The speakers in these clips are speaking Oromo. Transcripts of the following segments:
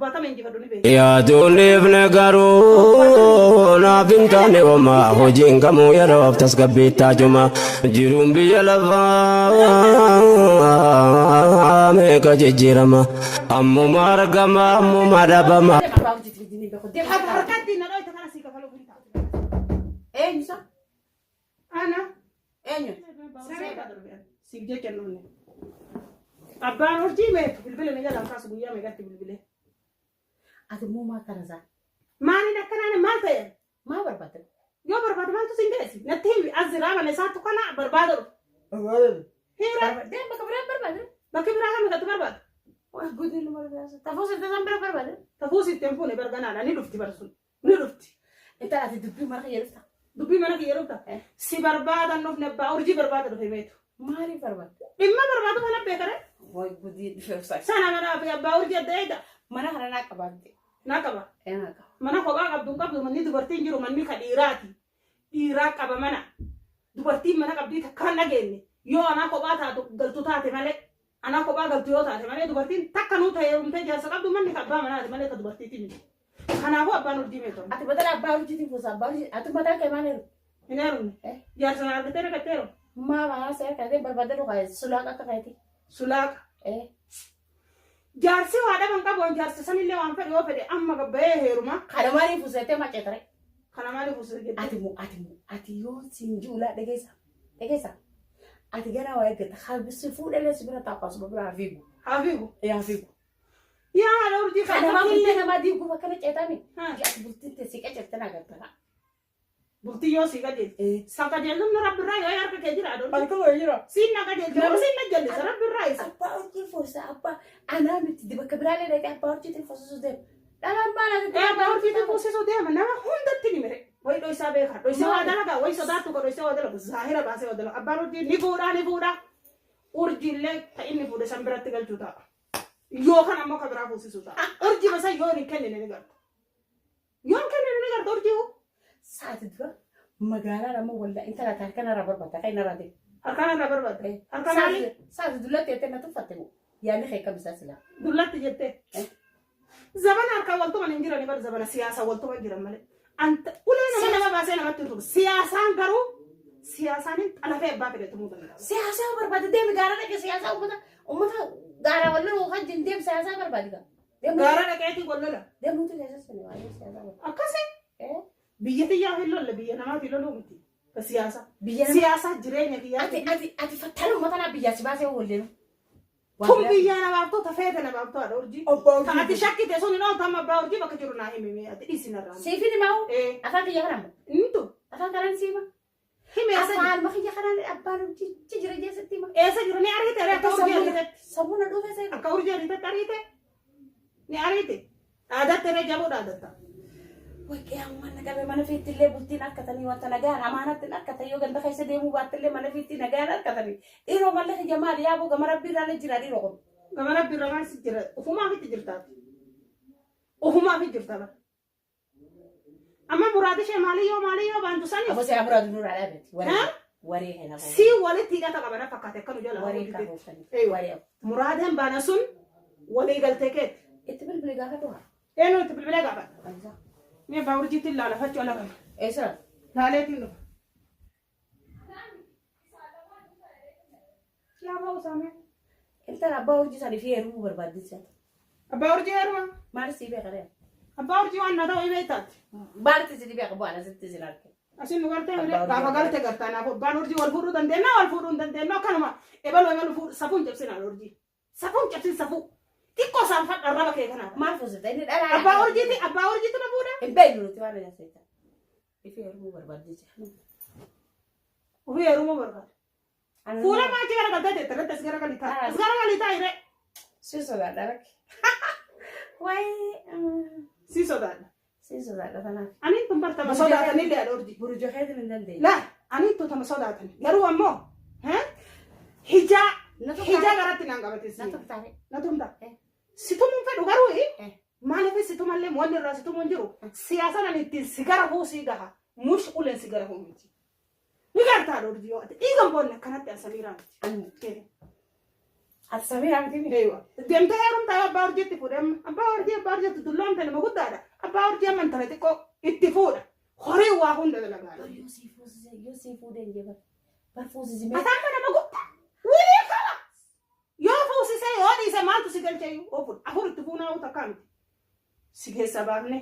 Torbaatama injifadhu ni beekta. Yaaduun dhiifne garuu naaf hin taane homaa hojiin kamuu yeroof tasgabbii taajuma jiruun biyya lafaa meeqa jijjiirama ammuma argama ammuma dhabama. Deem abbaa urjiitti wajjin hin beeku. Deem Haga harkatti na dhoyte kana sii kafaluuf hin taatu. Eenyu isa? Ana. Eenyu? Saree siif jecha hin dhufne. Abbaan urjii meetu bilbila na jalaan kaasu guyyaa meeqatti bilbilee. Ati immoo maa kana isaa? Maaliin akkanaan maal ta'e? Maa barbaadde? Yoo barbaade maaltu siin geessi? Natti himi as jiraa mana isaatu kana barbaada dhufe. Hiira Deem bakka biraa barbaade. bakki biraa kami gatti barbaada? Waa guutuu ilma barbaade. Tafuu sitti san bira barbaade. Tafuu sitti hin fuune barganaadha ni dhufti barsun ni dhufti. Intala ati dubbii mana kiyya dhufta. Dubbii mana kiyya dhufta. Si barbaadan dhufne abbaa urjii barbaada dhufe meetu. Maaliif barbaadde? Dhimma barbaadu kana beekare. Way gudii dhufe usaa. Sana manaa fi abbaa urjii adda eega. Mana kana naa qabaadde. Naa qaba. Ee naa qaba. Mana kophaa qabdu hin qabdu manni dubartiin jiru manni ka dhiiraati. Dhiiraa qaba mana. Dubartiin mana qabdii takka hin dhageenye. Yoo anaa kophaa taatu galtu taate malee. Anaa kophaa galtu yoo taate malee dubartiin takka nuu ta'e heerumtee jaarsa qabdu manni ka abbaa manaati malee ka dubartiiti miti. Kanaafuu abbaan urjii meeqa? Ati badala abbaa urjiitiin fuusa abbaa urjii ati mataa kee maal heeru? Hin heerumne. Eh? Jaarsa na argatee rakkatee heerume. Maa maa seera kaatee barbaadde dhugaa sulaaqa akka keeti. Sulaaqa. Eh. Jaarsi waa dhaban qabu an jaarsa sanillee waan fedhe yoo fedhe amma gabbayee heeruma. Kana maaliif fuusettee maceetare? Kana maaliif fuusee jette? Ati moo ati moo ati yoo siin ji'ulaa dhageessa dhageessa ati ganaa waa eeggata habisi fuudhalee si bira taa'u asuma bira haa fiigu. Haa fiigu. Ee haa fiigu. Yaa haadha urjii Kana kana maa bultii namaa diiguuf akkana ceetami. Haa. Ati bultiin tee si qaceelte na agarta. Bultii yoo sii qajeelte. Eh. San qajeelumni rabbi irraa yoo harka kee jira haadha urjii. Harka kee jira. Siin na qajeelte Nama- yoo siin na jallisa rabbi irraa isa. Abbaa urjii fuusa abbaa anaa miti bakka biraalee dhaqee abbaa urjiitiin fuusisuu deema. Dhalaan maal ati Ee abbaa urjiitiin fuusisuu deema nama hundatti ni mire. Wayi dhoysaa beekaa dhoysee waa dalagaa wayi sodaattu ka dhoysee waa dalagu zaahira baasee waa dalagu abbaan urjii ni fuudhaa ni fuudhaa. Urjiillee ta inni fuudhe san biratti galchuu ta'a. Yookaan ammoo ka biraa fuusisuu ta'a. Urjii masa yoo hin kennine ni garta. Yoo hin kennine ni garta urjii hoo. Sa'aati dura magaalaan ammoo waldaa intala ta harka narraa barbaadda kan narraa deemu. Harkaan irraa barbaadda. Harka maali? Sa'aati dullatti jettee na tuffatte moo yaadni kee kam isaa silaa. Dullatti jettee. Zabana harkaan waltuman hin jirani bar zabana siyaasa waltuman jiran malee. Anta ulee nama nama baasee namatti hin tumu. Siyaasaan garuu siyaasaan hin xalafee abbaa fedhe tumuu danda'a. Siyaasaa barbaadde deemi gaara dhaqe siyaasaa uummata uummata gaara wal loluu kan jin deemi siyaasaa barbaadde gaa. Gaara dhaqeetii wal lola. Deemuutu keessas fene waa'ee siyaasaa barbaadde. Akkasi biyya tiyyaa hin lolle biyya namaatii loluu miti. Siyaasa. Biyya nama- Siyaasaa jireenya kiyyaa. Ati ati ati fattala uummata naa biyyaa si baasee walleenu. Tun biyyaa namaaf ta'u tafeete namaaf ta'u haadha urjii. Abbaa urjii. Ta ati shakkite sun hin ooltu amma abbaa urjii bakka jiru naa himi mee ati dhiisi narraa. Siifin himaa'u Eh. afaan kiyya kanaan moo? Intu Afaan kanaan siima. himi eessa jiru? Afaan kiyya kanaan abbaan urjii jira jeesatti hima. Eessa jiru ni ariite ree akka urjii ariitetti. Sammuu na dhufe seena. Akka urjii ariitetti ariite. Ni ariite. Dhaadatte ree jaboo dhaadatta. Waqee ammaan na qabe mana fiitti illee bultiin harkatanii wanta nagaan amaanatti hin harkatan yoo ganda keessa deemuu baatte illee mana fiitti nagaan harkatanii dhiiroo malli kiyya maali yaaboo gama rabbii irraa jira dhiiroo kun. Gama rabbi irra maal si jira ofumaaf itti jirtaati. Ofumaaf itti jirta bara. Amma muraadi ishee maaliyyoo maaliyyoo baantu saniif. Aboo seera muraadu nurraa dhaabatti waree Ha? waree kana Si walitti hidhata qaba na fakkaate akka nu jala waree hawwu kana diddeetti. oofanii Eeywa. waree Muraadeen baana sun walii galtee keeti. itti bilbili gaafa dhuha. Eenyu itti bilbilee gaafadha. Mee abbaa urjiitti ilaala fachoo ala kana. Eessa? Laaleetiin dhufa. Yaa ba'u saamee. Intala abbaa urjii sanii fi heerumuu barbaaddi si'ata. Abbaa urjii heeruma. Maal sii beeka ree? Abbaa urjii waan na ta'u himee taati. Maalitti si beeka bu'aan asitti sin arge. Asin nu gartee Abbaa urjii gaafa galte gartaa naaf abbaan urjii wal fuudhuu dandeenya wal fuudhuu hin dandeenyu akkanuma ebaluu ebaluu fuudhu safuun cabsinaan urjii. Safuun cabsin safuu. Xiqqoo saanfadha arraba kee kanaaf. Maal fuusifta inni dhalaa. Abbaa urjiiti abbaa urjiitu na fuudha. Hin beeknu nuti waan ajaa'ibsiisa. Ifi heerumuu barbaaddi si'a. Ofii heerumuu barbaada. Fuula maatii gara galtee teette irratti as gara galii ta'a. As gara galii ta'a hiree. Si sodaadha rakki. Waayee. Si sodaadha. Si sodaadha kanaaf. Ani tun bartama sodaatanillee haadha urjii. Buruja keetiin hin dandeenye. Laa ani tun tama sodaatan. Garuu ammoo hijaa hijaa garatti naan qabate si. Na tumtaare. Na tumta. Eh. Si tumuun fedhu garuu Eh. maaliif si tumallee wanni irraa si tumuun jiru siyaasa nan ittiin si gara fuusii gaha. Mush uleen si gara miti. Ni gartaa haadha urjii yoo ati dhiigan boonne akkanatti asamiiraa miti. Ati Samiraa miti mi? Eeywa. Deemtee heerumtaa yoo abbaa urjiitti fuudhe amma abbaa urjii abbaa urjiitti dulloomte nama guddaadha. Abbaa urjii amma intala xiqqoo itti fuudha. Horii waa hunda dalagaadha. Yoo sii fuusise yoo sii fuudhe hin jee bar fuusisi mee. Ati amma nama guddaa. Wilii kala. Yoo fuusisee yoo dhiise maaltu si galchee yoo fuudha. Afur itti fuunaa takkaa miti. Si keessa baafne.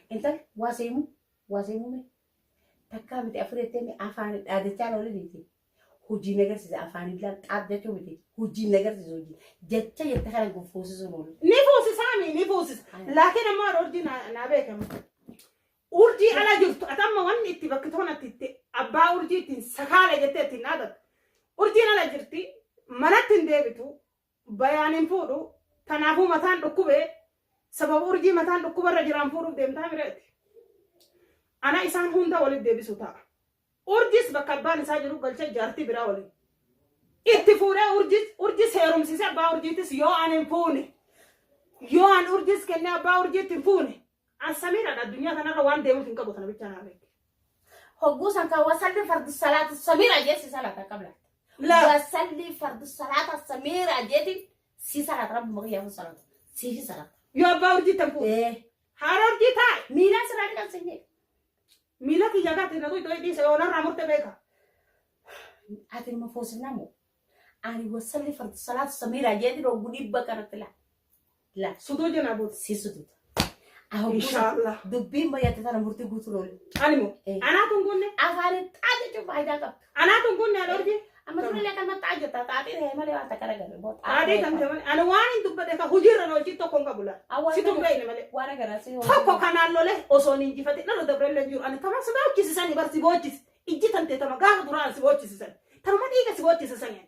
Intal waa seemu waa seemu mee. Takkaa miti afur jettee mi afaan dhaadachaa oolii miti. Hojii nagarsiisa afaan illaan xaaf jechuu miti. Hojii nagarsiisa hojii. Jecha jette kana fuusisuun oolu. Ni fuusisaami ni fuusisa. Laakiin ammoo urjii naa beekamu. Urjii ala jirtu ati amma wanni itti bakki toonatti itti abbaa urjii ittiin sakaale jettee ittiin dhaadattu. Urjiin ala jirti manatti hin deebitu bayaan hin fuudhu kanaafuu mataan dhukkubee sababa urjii mataan dhukkubarra jiraan fuudhuuf deemtaa mireeti. Ana isaan hunda walitti deebisu ta'a. Urjis bakka abbaan isaa jiru galchee jaartii biraa waliin. Itti fuudhee urjis urjis heerumsiisee abbaa urjiitis yoo an hin fuune yoo an urjis kennee abbaa urjiitti hin fuune an samiidhaan addunyaa kanarra waan deemuuf hin qabu kana bichaa naa beeku. Hogguu san kan wasalli fardu salaata Samiraa jee si salaata qabla. La Wasalli fardu salaata Samiraa jeetiin si salaata rabbi maqiyyaa salaata siifi salaata. Yoo abbaa urjiitti hin fuune. Eh. Haadha urjii taa'e Miilaa sirraa dhiqan sanyee. Miila kiyya gaatti na tuyxoo dhiise yoo narraa murte beeka. Ati nama fuusifnamu. Ani wasalli fardu salaata Samiraa jeetiin hogguu dhibba kanatti la. La. Suduu jenaa booda. Si suduuta. Inshaallah. Dubbiin bayyate tana murtii guutuu oolu. Ani moo Eh. anaatu hin kunne Afaan xaa jechuun faayidaa qabdu. anaatu hin kunne haadha urjii. Amma turellee kan maxxaa jirta xaaxii ta'e malee waan takka dhagale. Haadhii kan ta'e malee ani waan hin dubbadhe ka hojiirra na hojii tokko hin qabu laata. Situ hin beekne malee. Waan agarra si Tokko kanaan lole osoo hin injifatin irra dabrellee hin jiru. Ani tama si boochisisanii bar si boochise. Ijji tantee tama gaafa duraan si boochisisani. Tanuma dhiiga si boochisisanii.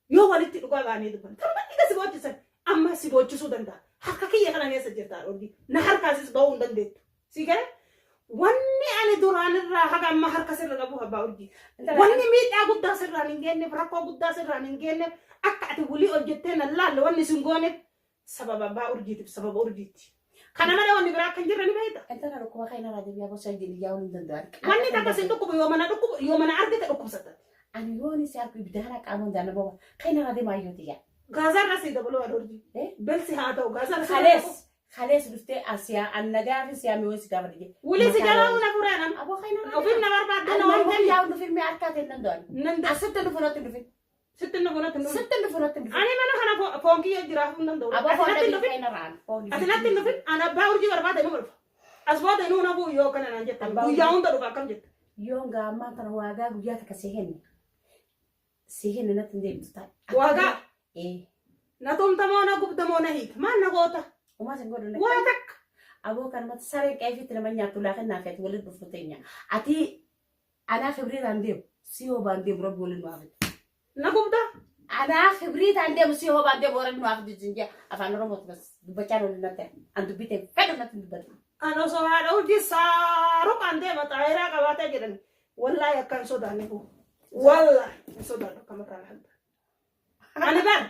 Yoo walitti dhugaa baanee dubbanne tanuma dhiiga si boocisan amma si boochisuu danda'a. Harka kiyya kana keessa jirta urjii. Na harkaasis ba'uu hin dandeettu. Si galee wanni ani duraan irraa haga amma harka sirra qabu abbaa urjii. Wanni miidhaa guddaa sirraan hin geenneef rakkoo guddaa sirraan hin geenneef akka ati wulii ol jettee na laalle wanni sin gooneef sababa abbaa urjiitiif sababa urjiiti. Kana malee wanni biraa akka hin jirre ni beekta. Intala dhukkuba kan irraa deebi'aa gosa ijji hin danda'an. Wanni takka sin dhukkubu yoo mana dhukkubu yoo mana argite dhukkubsatta. Ani yoon si argu ibidda kana qaama hundaan nama ba'a. Kan irraa deemaa ayyooti yaa. Gaazarra si dabaluu haadha urjii. Eh? Belsi haa ta'u gaazarra si Kalees kalees dhuftee asiyaa an nagaa fi siyaa mi'oon si gaafa dhige. Wulii si jalaa una furee nama. Aboo kan irraa Ofiif na barbaadde Ani na waan morma ta'eef. yaa dhufin mi'a harkaa ta'e hin danda'an. Nan da Asitti dhufu natti dhufin. sitti nu bunatti nu. Sitti dhufu natti dhufin. Ani mana kana foon kiyya jiraafuu hin danda'u. Aboo Ati foon natti hin dhabii dhufin. kan irraa foon Ati natti hin dhufin. Ani abbaa urjii barbaade nu dhufa. As booda inuu na bu'u yoo kana naan jettan. Abbaa Guyyaa urjii. hunda dhufa akkam jetta. Yoon gaammaan tana waagaa guyyaa takka si henne. Si henne natti hin deemtu taa'e. Waagaa Ee. na tumtamoo na gubdamoo na hiika. Maal na goota? Umaa sin godhu Waa takka. Aboo kanumatti sareen qeefiitti nama nyaattu laakin naaf ati waliin dhufu teenya. Ati anaa kibriitaan deemu si hoobaan deemu rabbi waliin nu hafitu. Na gubda. Anaa kibriitaan deemu si hoobaan deemu rabbi nu hafitu jin jee afaan Oromooti bas dubbachaa oolu natti an dubbite fedhu natti hin dubbatu. Ani osoo haadha urjii saaruqaan deema xaayiraa qabaatee jedhan. Wallaahi akka hin sodaanne bu'u. Wallaahi hin sodaanne akka mataa lahalta. Ani bar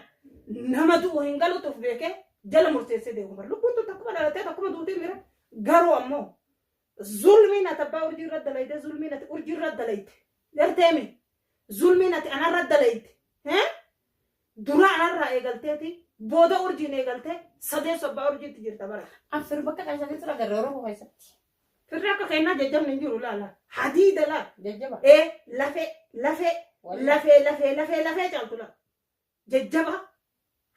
nama du'u hin galuutu of beekee jala murteessee deemu bar lubbuun tun takkuma dhalattee takkuma duutii mira garuu ammoo zulmiin ati abbaa urjii irra dalayte zulmiin ati urjii irra dalayte garteemi zulmiin ati anarra dalayte dura anarraa eegalteeti booda urjiin eegaltee sadeessu abbaa urjiitti jirta bara. An firma akka keessatti tura agarra Oromoo keessatti. Firri akka kennaa jajjabni hin jiru laala hadiida laala. Jajjaba. Ee lafee lafee lafee lafee lafee lafee caaltu laala. Jajjaba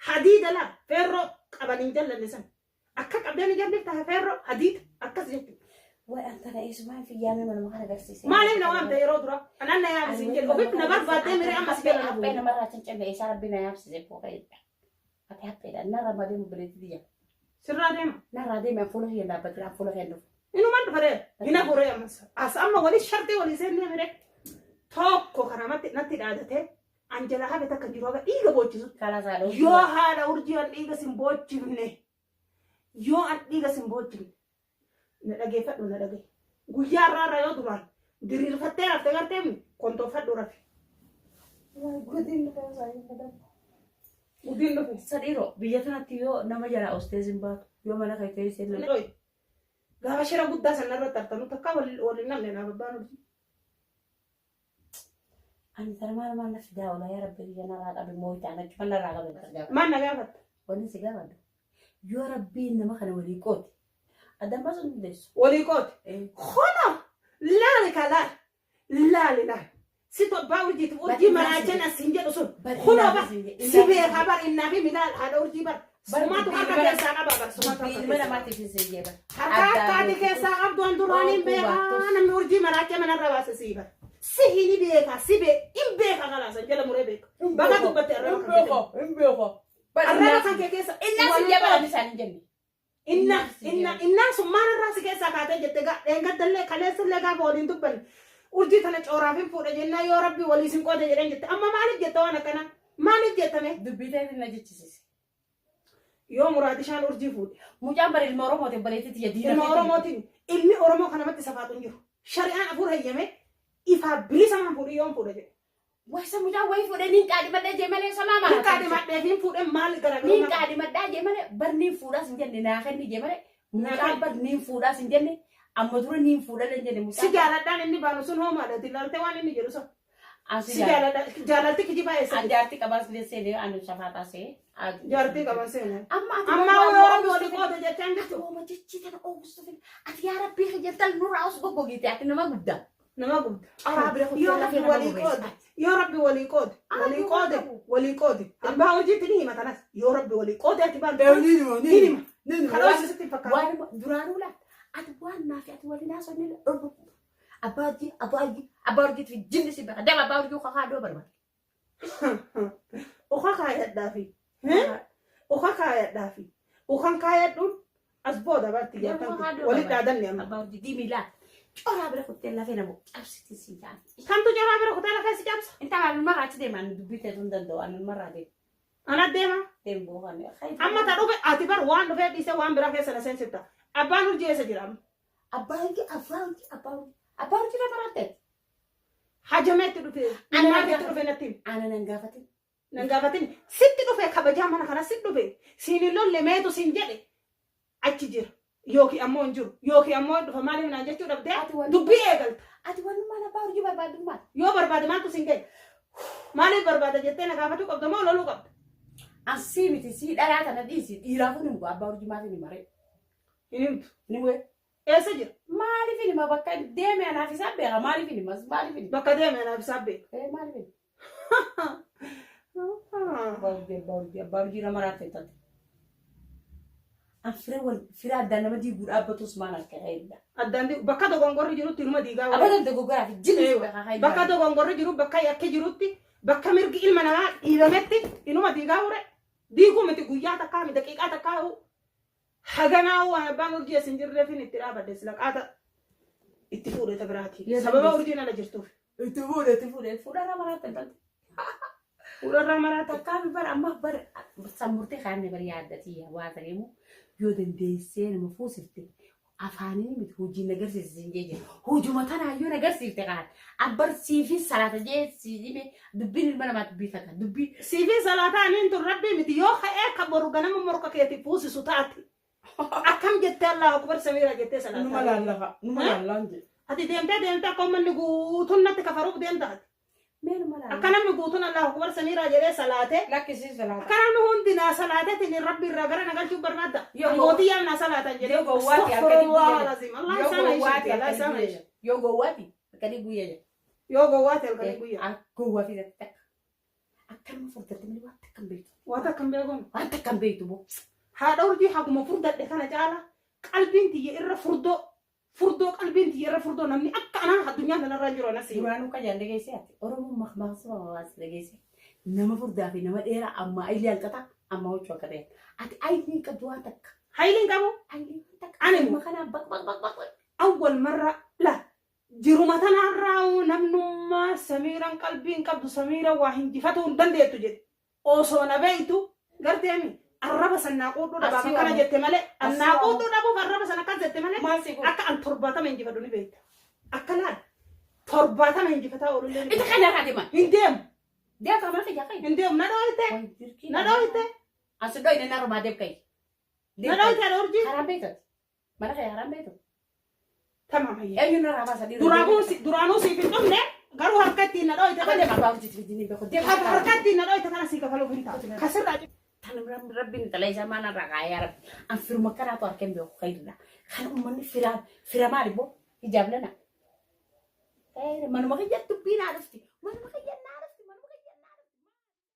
hadiida laala feerroo qaban hin jallanne san akka qabdeen hin jallanne ta'a feerroo hadiida akkas jechuudha. Way an tana eessumaan fiyyaamee manuma kana agarsiise. Maaliif na waamte yeroo dura? Anan na yaamsi hin jedhu. Ofiif na barbaaddee miree amma si jala na Haphee bu'u. namarraa cincame eessaa rabbi na yaamsise booqeedha. Ati hapheedha narra malee buleetti biyya. Sirraa deema. Narraa deeme an fuula kiyya dhaabbatee an fuula kiyya dhufu. Inumaan dhufaree hin hafuuree ammas. As amma walii sharxii walii seennee miree tokko kanamatti natti dhaadatee an jala hafe takka jiru haga dhiiga boochisu. Karaa isaa dhoofu. Yoo haadha urjii an dhiiga sin boochifne yoo an dhiiga sin boochifne na dhageeffadhu na dhagaye. Guyyaa irraa irraa yoo duraan diriirfattee rafte gartee kontoofadhu rafi. Gudiin dhufee osoo hin fedhan. Gudiin dhufe. Sadiiroo biyya kanatti yoo nama jalaa ostee sin baatu yoo mana kee teessee nama. Dhoy. Gaafa shira guddaa sana irratti argamu takka wal hin namne naaf abbaan urjii. Ani tana maal maal na fidaa oola yaa rabbi biyya narraa qabe mooyita ana achuma narraa qabe si gaafadhu. Maal na gaafatta? Wanni si gaafadhu yoo rabbiin nama kana walii qoode addaan baasuu hin dandeessu. Walii qoode. Kono laali ka laali laali laali. Si tobbaa urjiiti urjii maraachan as hin jedhu sun. Kunoo bar si beekaa bar innaa fi milaal haadha urjii bar. Sumaatu harka keessaa qaba bar sumaatu harka Ilma keessaa. namaatiif hin seeyye bar. Harka harkaati keessaa qabdu an duraan hin beekaa namni urjii maraachee manarra baase sii bar. Si hini beekaa si bee hin beekaa kalaasan jala muree beeka. Baga dubbatte arraba kan kee. Hin beeku. Arraba kan kee keessa. Innaa si jabaa isaan hin jenne. Inna inna innaan sun maalirraa si keessaa kaatee jette gaa dheengaddallee kaleessallee gaafa waliin dubbanne urjii tana cooraaf hin fuudha jennaa yoo rabbi walii sin qoode jedhan jette amma maaliif jette waan akkanaa maaliif jettame Dubbii ta'e na jechisiise. yoo muraadishaan urjii fuudhe Mucaan bara ilma Oromooti obboleettii tiyya diina. ilma Oromootiin ilmi Oromoo kanamatti safaatu hin jiru shari'aan afur hayyame ifaa bilisa maan fuudhi yoon fuudha jedhe Wasa mucaan wayii fuudhee niin qaadhimadha jee malee samaa hin maraa. qaadhimadhee fi hin fuudhe maal Niin garaagarummaa qaadhimadhaa jee malee bar niin fuudhaas hin jenne naa kenni jee malee Naa mucaan kenni. bar niin fuudhaas hin jenne amma dura niin fuudhale hin jenne si mucaan. jaaladhaan inni baanu sun hoomaadha ilaalte waan inni jedhu sun Asi si jaaladha jaalalti kijibaa eessa An jaartii qabaas illee seenee ani safaataa see. jaartii qaban seenaa Amma ati amma waan yoo rabbi oomishtu walii qoode jechaan Ati jirtu wooma jechi tana oomishtu fedhe. Ati yaa rabbii kiyyattal nurraa os goggogite ati nama guddaa. Nama gubda. Araa bira kuttee Yoo lafee rabbi nama walii gogeessa. qoode yoo rabbi walii qoode walii qoode walii qoode abbaa hojiitti ni hima tanas yoo rabbi walii qoode ati baal ni hima kana hojii sitti hin fakkaatu. Waan duraanuu laata ati waan naafi ati waliin haasofne dhorbu. Abbaa hojii abbaa hojii abbaa hojiitti jinni si bara dama abbaa hojii kakaa doo barbaada. Uka kaayadhaafi uka kaayadhaafi ukan kaayadhuun as booda barti jaartan walitti dhaadanne amma. Abbaa hojii diimii laata coraa bira kuttee lafee nama cabsiti si jaal. Kamtu jaraa bira kutaa lafee si cabsa? Intala ani marraa achi deema ani dubbii ta'e sun danda'u ani marraa deema. Ana deema. Deemu bookan. Amma ta dhufe ati bar waan dhufee dhiisee waan biraa keessa na seensifta. Abbaan urjii eessa jira amma? Abbaa hojii abbaa hojii abbaa hojii abbaa hojii nama rakkate. Hajameetti dhufe. Ana Maalitti gaafa- dhufe natti himi. Ana nan gaafatin. Nan gaafatin sitti dhufe kabajaa mana kana sitti dhufe siin hin lolle meetu siin jedhe achi jira yookiin ammoo hin jiru yookiin ammoo hin dhufa maaliif naan jechuu dhabdee Ati wanni- dubbii eegalta Ati wanni maal abbaa hojii barbaadu maal? yoo barbaade maaltu siin ga'e maaliif barbaada jettee na gaafachuu qabda moo loluu qabda Asii miti sii dhalaa tana dhiisi dhiiraafuu ni muka abbaa hojii maaliif ni maree? hin himtu Ni muke. eessa jira Maaliif ni ma bakka deeme anaaf isaan beeka maaliif ni mas maaliif ni? bakka deeme anaaf isaan beeka Eh maaliif ni? Abbaa hojii abbaa hojii abbaa hojii nama rakkate taate. An fira wal fira addaan nama diiguu dhaabbatus maal akka ta'edha. Addaan bakka dogongorri jirutti inuma diigaa Abbaa wayii. dogoggoraa fi jinni si beeka kan Bakka dogongorri jiru bakka yakki jirutti bakka mirgi ilma namaa dhiibametti inuma diigaa ture. Diiguu miti guyyaa takkaa miti daqiiqaa takkaa haganaa waan abbaan urjii as hin jirreefin itti dhaabadhe sila qaata itti fuudhe ta biraati. Yoo Sababa dandeesse. urjiin ala jirtuuf. Itti fuudhe itti fuudhe fuudharra maraatti hin Fuudharraa maraata. Takkaa bara amma bara sammurtee kaanne bara yaaddatii waa ta'eemu yoo dandeessee nama fuusifte afaaniin miti hojiin agarsiise hin jee jira. Hojuma tanaayyuu agarsiifte kaan abbar siifin salaata jee si hime dubbiin ilma namaa dubbii takka dubbii Siifin salaataa aniin tun rabbii miti yoo ka'ee ka boru ganama morka keeti fuusisu taate. Akkam jettee Allahu akbar Samiira jettee Numa salaataa. laallafa. Numa laallaan jedhe. Ati deemtee deemtee akka uummanni guutuun natti kafaruuf deemta ati. meenuma laala. Akka namni guutuun Allahu akbar Samiiraa jedhee salaatee Lakkisii salaata. akka namni hundi naa salaateetiin rabbi irraa gara na galchuu barbaadda. Yoo Mootii yaa naa salaatan jedhee. Yoo gowwaati Astaghfirullah halkanii alazim. Allah Yoo isaan gowwaati ishee. Allah isaan halkanii ishee. guyyaa. Yoo gowwaati halkanii guyyaa jedha. Yoo gowwaati halkanii guyyaa. Gowwaa fi takka. Akkanuma furdatte malee waan takka hin beektu. Waan takka hin beekamu. Waan takka hin beektu boo. Haadha urjii haguma furdadhe kana caala qalbiin tiyya irra furdoo furdoo qalbiin tiyya irra furdoo namni akka anaa addunyaa kanarra hin jiru anas. Duraanuu kan jaan dhageessee ati Oromoon makmaaksa hawaasa dhageessee nama furdaa fi nama dheeraa amma ayilii hanqata amma huccuu akka ta'e. Ati ayilii hin qabdu waan takka. Hayiliin qabu Ayilii waan takka. Ani Amma kanaan baq baq baq baq. awwal marra la jiruma tanarraa namnummaa Samiiraan qalbii hin qabdu Samiira waa hinjifatuu hin dandeettu jedhe osoo na beeytu garteemi arraba san naa quudhuu dhabaaf Asii akkana waan- jette malee an asii naa waan- quudhuu dhabuuf arraba san akkas jette malee Maal si godhu? akka an 70 hinjifadhu ni beekta akka laal 70 hinjifataa oolullee ni Ita beekta. kana irraa deeman. Hin deemu Deemaa mana kiyyaa ka'i. hin deemu na dhooyte na dhooyte Asi dhoyne narraa deeb ka'i. na dhooyte haadha urjii Karaan beektu. Mana kiyyaa karaan beektu. Tamaam hayya Eenyu narraa baasa dhiirri? Duraanuu siif hin dhufne. Garuu harka ittiin na dhooyte Akka kana deema abbaa hojii fidini beeku. Deema harka ittiin na dhooyte kana sii kafaluuf hin taatu. Kasirraa Tan rabbiin intala isaa maal irraa kaa'ee rabbi. An firuma kanaatu harka hin beeku kayrida. Kan uummanni firaa fira maali boo hijaab lana. Manuma kiyya dubbiin haa dhufti. Manuma kiyya.